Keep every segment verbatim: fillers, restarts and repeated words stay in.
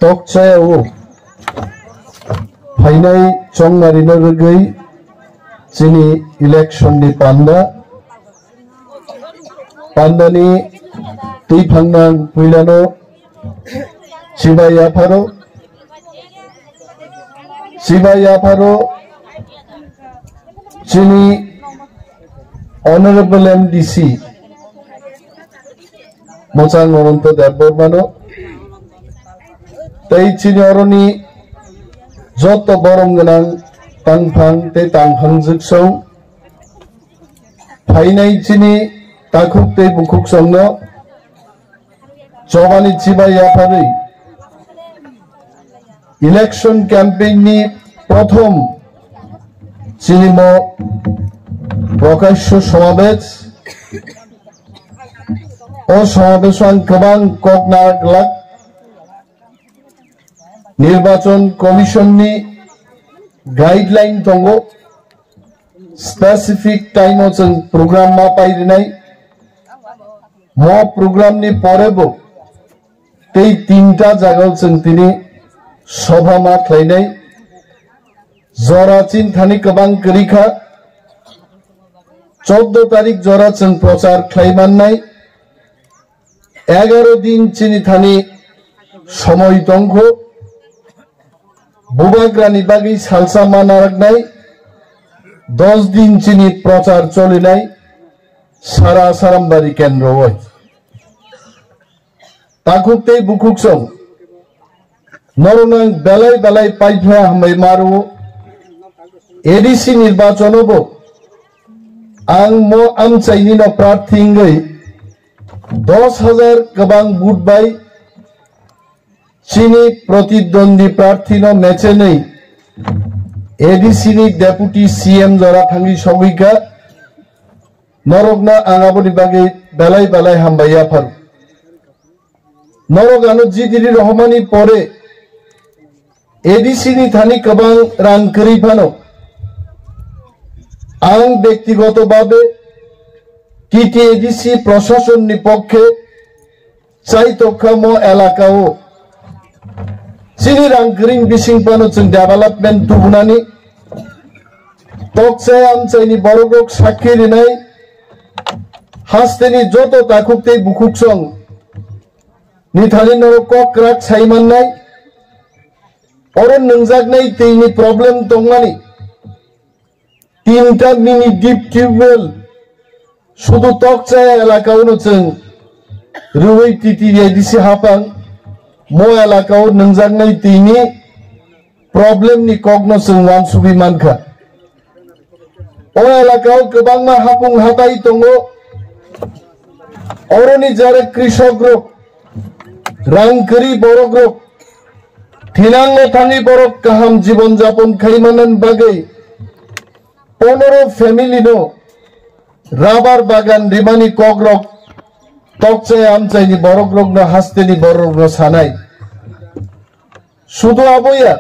Tokchaya o phainai chongmarino rwgwi chini election ni panda, pandani twi phangnang puilano chibai yapharo, chibai yapharo chini Honorable M D C Mochang Ananto Debbarmano tei chini oroni joto borom gwnang tangphang tei tangphang jwksong phainai chini takhuk tei bukhuksongno chobani chibai yapharwi election campaign ni prothom chini mo prokashyo somabej. O somabeso ang kwbang kok na glak. Nirbachon Commission ni guideline tongo, specific time o chwng program ma pai rinai. Mo program ni pore bo tei tinta jaga o chwng tini sobha ma khlainai. Jora chini thani kwbang kwrwi kha. Choddo tarik jora chwng prochar khlai mannai. Egaro din chini thani somoi tongkho. Bubagrani bagwi salsa ma naraknai. Dos din chini prochar cholinai. Sara Sarambari kendro o. Takhuk tei bukhuksong norokno ang belai belai paipha hambai maro. A D C nirbachon o bo ang mo amchaini no prarthi wngwi dos hajar kwbang vote bai chini protidwandi prarthi no mechenwi A D C ni deputy C M jora thangwi sogwi kha. Norokno ang aboni bagwi belai belai hambai yaphar. Norok ano jidiri rohormani pore A D C ni thani kwbang rang kwrwi phano ang bektigoto babe T T A D C proshason ni pokkhe chai tokkha mo elaka o chini rang kwrwi bising phano chwng development tubunani tokchai amchaini borok rok sakhi rinai hasteni joto takhuk tei bukhuksong ni thani norok kok kwrak sai mannai. Oro nwngjaknai twi ni problem tongmani tinta mini deep tubewell sudu tokchaya elaka o no chwng rwui T T A D C hapang mo elaka o nwngjaknai twi ni problem ni kok no chwng wansugwi mankha. O elaka o kwbangma hapung hatai tongo. Oroni jare krishok rok, rang kwrwi borok rok, thinango thangwi borok kaham jibon japon khai manani bagwi ponoro family no rubber bagan rimani kok rok tokchai amchaini borok rok no hasteni borok rok no sanai. Sudu aboya,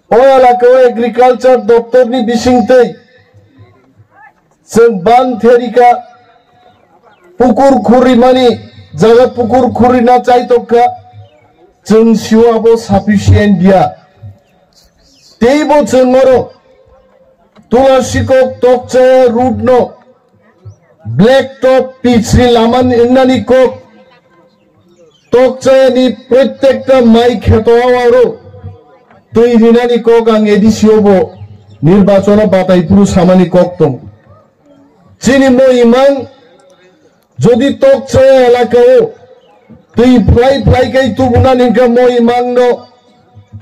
o elaka o agriculture doptor ni bisingtwi chwng bang therika pukur khurrimani jaga pukur khurrina chai tokkha, chwng sio abo sufficient ya. Teibo chwng oro Tulasikok tokchaya road no black top pitch ri lama ni wngnani kok, tokchaya ni prottekta mai kheto awaro twi rinani kok ang A D C o bo nirbachon o batai phuru samani kok tong. Chini mo imang jodi tokchaya elaka o twi phlai phlai kai tubuna ningka mo imang no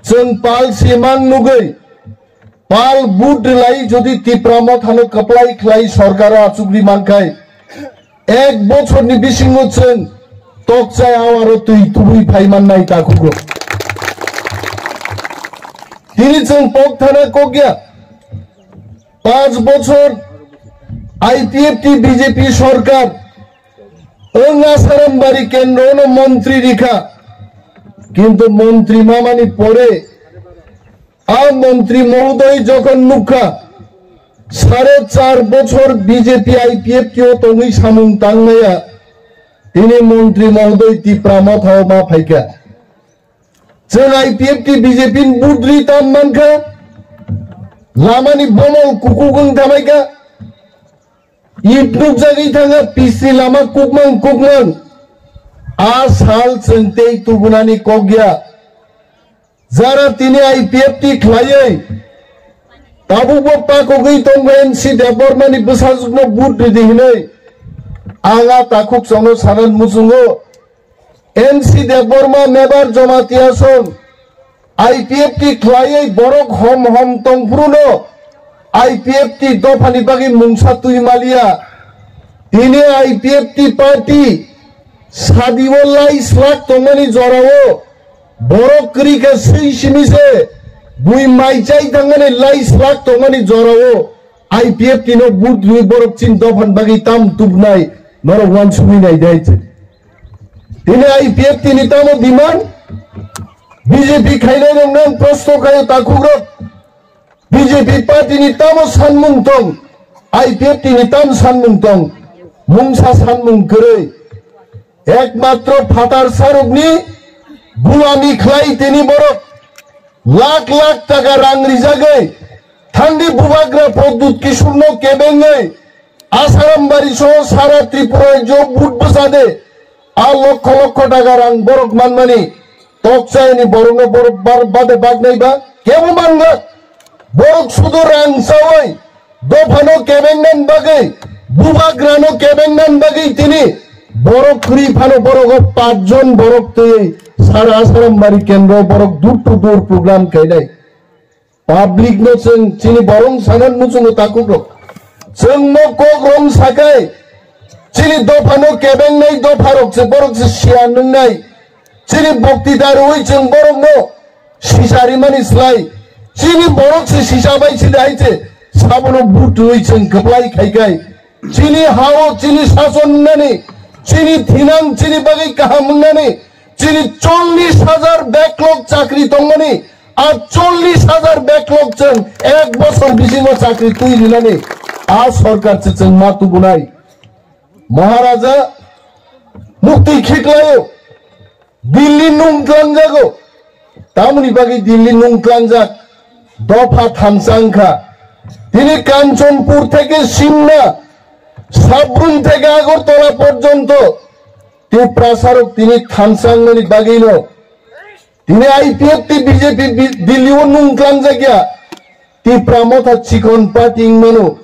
chwng pal simang nugwi pal but rwlai jodi Tipra Mothano kwplai khlai sorkaro achukri mankhai, ek bochorni bisingo chwng tokchai awaro twi tubui phai mannai takhugo. Tini chwng pok thana kokya, panch bochor I P F T B J P sorkar wng Asarambari kendro no montri rikha, kintu montri mamani pore a montri mohodoi jokhon nukha, sare char bochor B J P I P F T o tongwi samung tangmaya, tini montri mohodoi Tipra Motha o ma phaikha. Chwng I P F T B J P ni budri tam mankha, lamani bomol kukuk wng thamaikha, it nukjagwi thangkha, pisni lama kukmang kukmang. A sal chwng tei tubunani kok ya. Jara tini I P F T khlaiwi tabukbo pakogwi tongkha N C Debbarmani bwsajwkno vote ridi hinwi ang a takhuk chwngno sanan muchungo. N C Debbarma Mebar Jamatia Song I P F T khlaiwi borok hom hom tongphruno I P F T dophani bagwi mungsa twi maliya. Tini I P F T party sadio lai slak tongmani jorao borok kwrwi khe swi simi se bui mai chai thangmani lai slak tongmani jorao I P F T no vote rwi borok chini dophani bagwi tam tubunai norok uansugwi nai dai. Tini I P F T ni tamo demand? B J P khainai rok nang prosto khayo takhukrok. B J P party ni tamo sanmung tong? I P F T ni tam sanmung tong? Mungsa sanmung kwrwi. Ekmatro phatar sarokni gulami khlai tini borok lakh lakh taka rang rijagwi thangdi bubagra Pradyut Kishorno kebengwi Asarambari soho sara Tripura rajyo vote bwsade a lokho lokho taka rang borok manmani tokchayani borokno borok bar-, bade baknai ba kebo mangak. Borok sudu rang chawi dophano kebengnan bagwi, bubagrano kebengnan bagwi tini borok kwrwi phano borogo pachjon borok twi sara Asarambari kendro borok door to door program khainai. Public no chwng chini borong sana muchungo takukrok. Chwng mo kok rong sakai chini dophano kebengnai dopharok se borok se siya nungnai. Chini bokti darwi chwng borokno sisa rimani slai chini borok se sisa bai sida hai se sabono butwi chwng kwplai khaikai. Chini hao chini sason wngnani, chini thinang chini bagwi kaham wngnani, chini chollish hajar backlog chakri tongmani, a chollish hajar backlog chwng ek bosor bisingo chakri twi rinani a sorkar se chwng ma tubunai. Maharaja mukti khiklaio. Delhi nung tlangjago. Tamoni bagwi Delhi nung tlangjak? Dopha thansa wngkha. Tini Kanchanpur theke Simna, Sabrum theke Agartala porjonto Tiprasarok tini thansa wngmani bagwino tini I P F T B J P bi-, Delhi o nung tlangjak ya. Tipra Motha chikon party wngmano.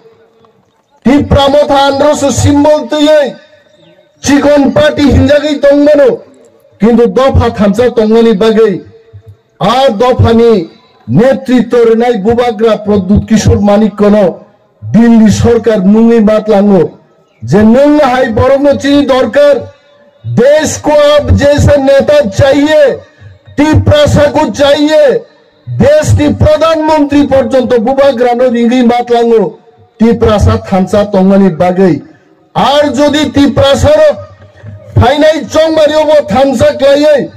Tipra Motha androso symbol twiwi chikon party hinjagwi tongmano, kintu dopha thansa tongmani bagwi a dophani netritwo rwnai bubagra Pradyut Kishore Manikkono Delhi sorkar nungwi matlango je nwng hai borokno chini dorkar, desh ko ab jaisa neta chahiye, Tiprasa ko chahiye, desh ni pradhan mantri porjonto bubagrano ringwi matlango. Tiprasa thansa tongmani bagwi. Ar jodi Tiprasarok phainai chongmari obo thansa khlaiwi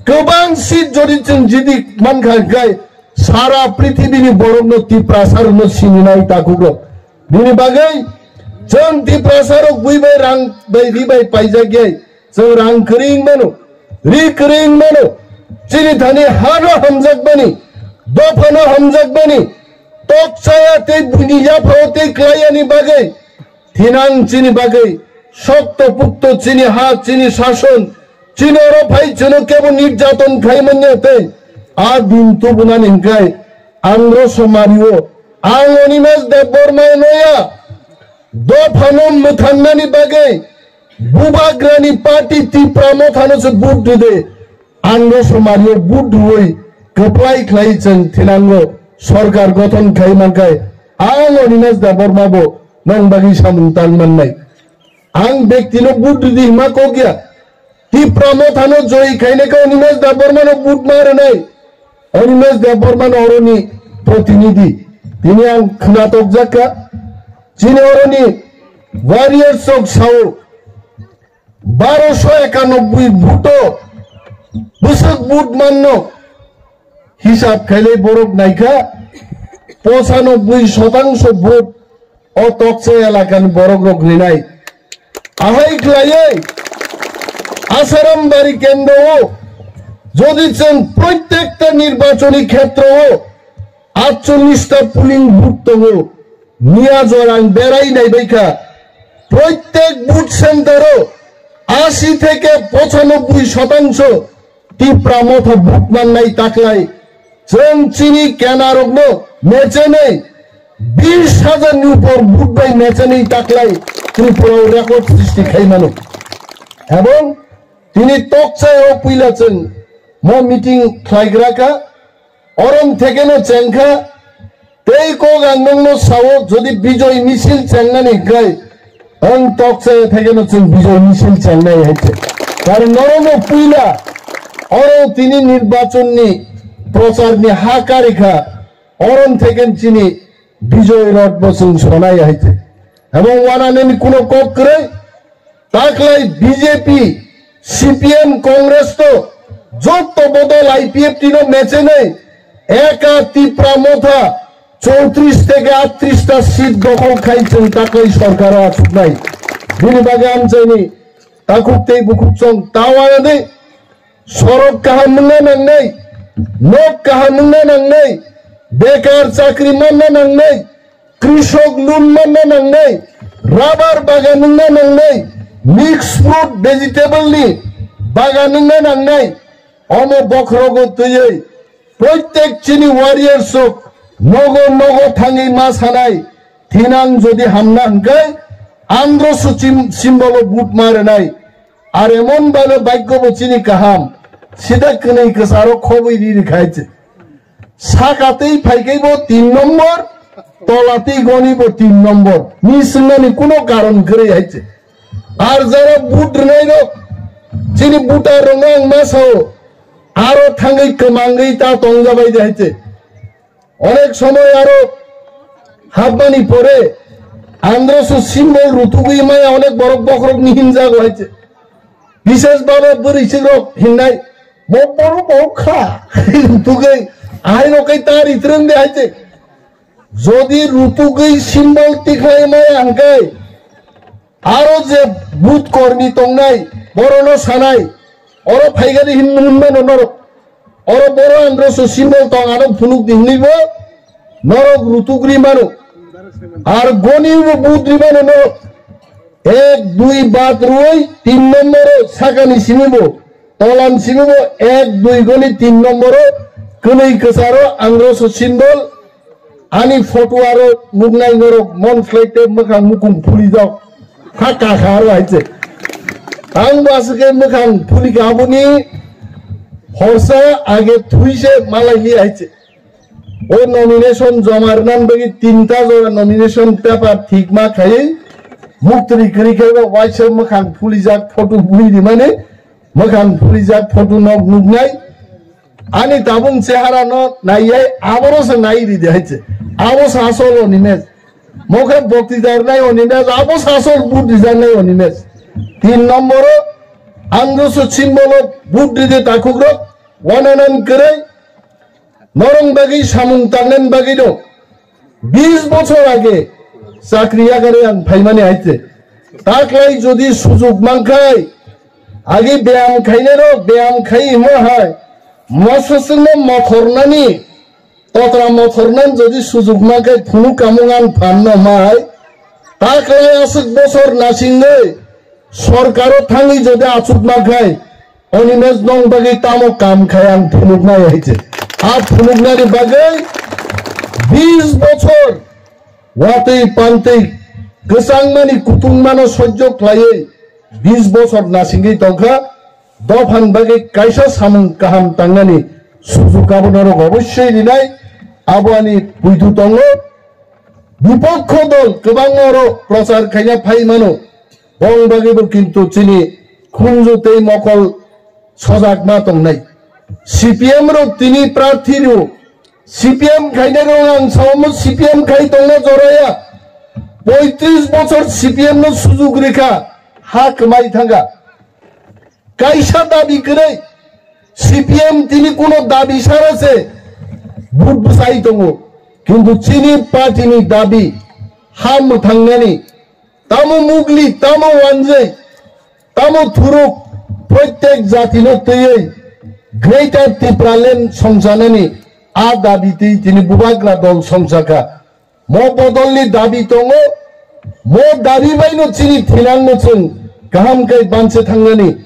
kwbang seat jodi chwng jidi mankha hwnkhe sara prithibini borokno Tiprasarokno sininai takukrok. Bini bagwi chwng Tiprasarok bui bai rang bai ri bai paijak yai. Chwng rang kwrwi wng mano, ri kwrwi wng mano, chini thani hano hamjak bani, dophano hamjak bani, tok chaya tei buini yaphao tei klai yani bagwi, thinang chini bagwi, sokto pukto chini ha, chini sason, chini oro phai chwngno kebo nirjaton khai manya tei a din tubunani hwnkhe ang ro somario, ang Animesh Debbarma noya, dophano mwthangnani bagwi bubagrani party Tipra Mothano se vote rwdi. Ang no somario vote rwui kwplai khlai chwng thinango sorkar gothon khai mankhai ang Animesh Debbarma bo nang bagwi samung tang mannai. Ang bektino vote rwdi hima kok ya. Tipra Mothano joy khainai khe Animesh Debbarmano vote ma rwnai. Animesh Debbarmano oroni protinidhi. Tini ang khnatok jakha. Chini oroni warriors rok sao. Baroso ekanobboi vote o bwswk vote manno. Hisab khailai borok naikha. Posanoboi shotangso vote o toksa elakani borok rok rinai. Ahai khlaiwi Asaram bari kendro o Jodi chwng proitekta nirbachoni khetroo atchollish ta polling booth tongo, miya jora ang berai naibaikha, proitek booth center o asi theke pochanobboi shotangsho Tipra Motha booth mannai taklai. Chwng chini kenarokno mechenwi bis hajar ni upor booth bai mechenwi taklai Tripura o record sristi khai mano. Ebong tini tokchai o puila chwng mo meeting khlaigra kha, orom thekeno chengkha, tei kok ang nokno sao, jodi bijoy misil chengnani hwnkhe ang tokchai thekeno chwng bijoy misil chengnai hai se. Karon norokno puila oro tini nirbachonni procharni ha karikha, orom theken chini bijoy rot bo chwng sonai hai se. Ebong wananeni kuno kok kwrwi, taklai B J P, C P M, Congress to jotto bodol I P F T no mechenwi eka Tipra Motha chowtrish theke aattrish ta seat dokhol khai chwng taklai sorkaro achuknai. Bini bagwi amchaini takhuk tei bukhuk chwng ta wanadi sorok kaham wngna nangnai, nok kaham wngna nangnai, bekar chakri manna nangnai, Krishok loan manna nangnai, rubber bagan wngna nangnai, mix fruit vegetable ni bagan wngna nangnai, omo bokhorogo twiwi proitek chini warriors rok nogo nogo thangwi ma sanai, thinang jodi hamna hwnkhe androso chim-, symbol o vote ma rwnai. Ar emon bhabe bhagyo bo chini kaham, sida kwnwi kwcharo khobwi ri rikha hai se. Saka tei phaikhai bo tin nombor, tola tei goni bo tin nombor. Ni swngnani kuno karon kwrwi hai se. Ar jara vote rwnai rok, chini voter rokno ang ma sao, aro thangwi kwmangwi ta tongjabai de hai se. Onek somoy aro hapmani pore androso symbol rutugwi maya onek borok bokhorok ni hinjago hai se. Bishes baba bwrwi sikrok hinnai, bo borok bo kha rutugwi ahai rok kai ta ritrwng de hai se. Jodi rutugwi symbol tikhlai maya hwnkhe, aro je booth kormi tongnai, borono sanai, oro phaigani hin-, hinmano norok. Oro boro androso symbol tong, ano phunuk di hinwi bo norok rutuk ri mano. Ar goni bo booth ri mano norok. Ek, dui bat rwi tin nomboro sakani simi bo, tolan simi bo ek, dui goni tin nomboro kwnwi kwcharo androso symbol. Ani photo aro nuknai norok mon khlai te mwkhang mukung phulijak. Ha kakha aro hai se. Ang bo aswk khe mwkhang phuli kha aboni horsa age thui se malai li hai se. O nomination joma rwna bagwi tinta jora nomination paper thik ma khaiwi muktri kwrwi khe bo waisa mwkhang phulijak photo bui rimani mwkhang phulijak photo nok nuknai. Ani tabung chehara no naiyai, aboro se nai ridi hai se. Abo se asol Animesh. Mokhe bokti jar nai Animesh, abo se asol bud rijak nai Animesh. Tin nomboro, androso symbol o bud ridi takhuk rok, wananan kwrwi, norong bagwi samung tangnan bagwi no. Bis bochor age chakri yakarwi ang phaimani hai se. Taklai jodi sujuk mankhai, agi beyam khainai rok beyam khai himo hai, mososongno mothornani, totra mothornani jodi sujuk mankhai phunuk kamung ang phanno mai, taklai aswk bochor nasingwi sorkaro thangwi jodi achuk mankhai, Animesh nong bagwi tamo kam khai ang phunuknai hai se. A phunuknani bagwi bis bochor watwi pantwi kwchangmani kutungmano sojjo khlaiwi bis bochor nasingwi tongkha. Dophani bagwi kaisa samung kaham tangnani sujuk abono rok obossoi rinai, abo ani puitu tongo. Bipokho dol kwbangma oro prochar khaina phai mano. Bong bagwi bo kintu chini khunju tei mokol sojak ma tongnai. C P M rok tini prarthi rw. C P M khainai rok ang sao mo C P M khai tongna joraya. Poitris bochor C P M no sujuk rikha, ha kwmai thanga. Kaisa dabi kwrwi C P M tini kuno dabi sara se vote bwsai tongo. Kintu chini party ni dabi ha mwthangnani, tamo mugli, tamo wanjwi, tamo thuruk, proitek jati no twiwi Greater Tipraland songchanani a dabi twi tini bubagra dol songchakha. Mo bodolni dabi tongo, mo dabi baino chini thinangno chwng kaham khe banse thangnani.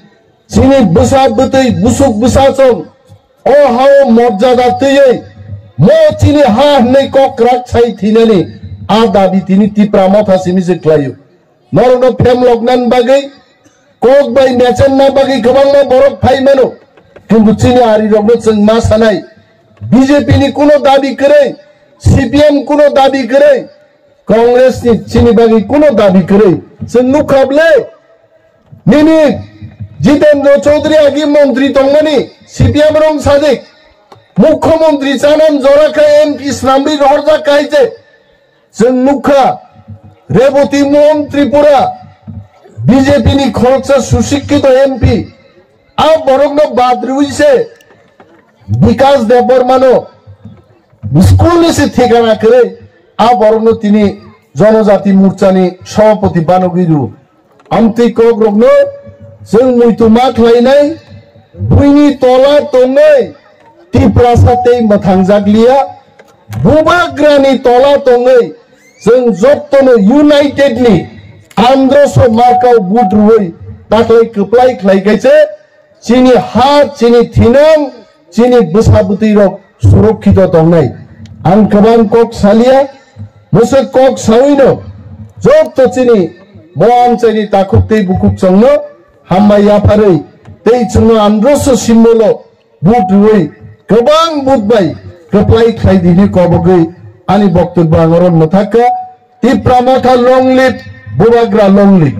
Chini bwsa bwtwi busuk bwsachwng o hao morjada twiwi mo chini ha hwnwi kok kwrak sai thinani a dabi tini Tipra Motha simi se khlaio. Norokno phemloknani bagwi, kok bai mechenna bagwi kwbangma borok phai mano, kintu chini arirokno chwng ma sanai, B J P ni kuno dabi kwrwi, C P M kuno dabi kwrwi, Congress ni chini bagwi kuno dabi kwrwi. Chwng nukha bwle, nini Jitendra Chaudhary agi montri tongmani C P M rong sadik, mukhyamantri chanam jora kha M P swnamwi rohorjak kha hai je. Chwng nukha, Reboti Mohan Tripura, B J P ni khoroksa susikkito M P, a borokno bad rwui se Bikas Debbarmano school ni se thikana kwrwi a borokno tini Jonojati Morchani Sabhapati banogwi rw. Amtwi kokrokno chwng muitu ma khlainai, buini tola tongwi Tiprasa tei mwthangjakliya, bubagrani tola tongwi chwng jottono unitedly androso markao vote rwui taklai kwplai khlai khaise chini ha, chini thinang, chini bwsa bwtwi rok surokkito tongnai. Ang kwbang kok salia, mwswk kok sawino jotto chini bo amchaini takhuk tei bukhuk chwngno hambai yapharwi tei chwngno androso simbolo vote rwui kwbang vote bai kwplai khlai dini kobogwi ani boktobyo ang oro mwthakha. Tipra Motha long live, bubagra long live.